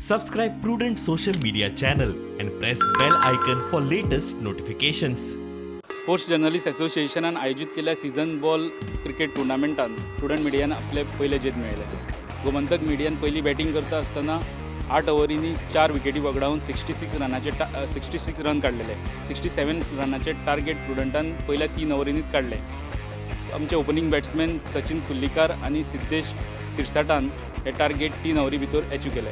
Subscribe Prudent social media channel and press bell icon for latest notifications. Sports journalist असोसिएशनान आयोजीत केल्ल्या season ball cricket टुर्नामेंटान prudent मिडियान आपलें पयलें जैत मेळयलें. गोमंतक मिडियान पयली बॅटींग करता आसतना 8 ओव्हरींनी 4 विकेटी वगडावन 66 रनाचे, 66 रन काडलेले. 67 रनाचे टार्गेट प्रुडंटान पयल्या 3 ओव्हरींनीच काडले. आमचे ओपनींग बॅट्समॅन सचिन सुर्लीकार आनी सिद्धेश सिरसाटान हे टार्गेट 3 ओव्हरी भितर एचीव केले.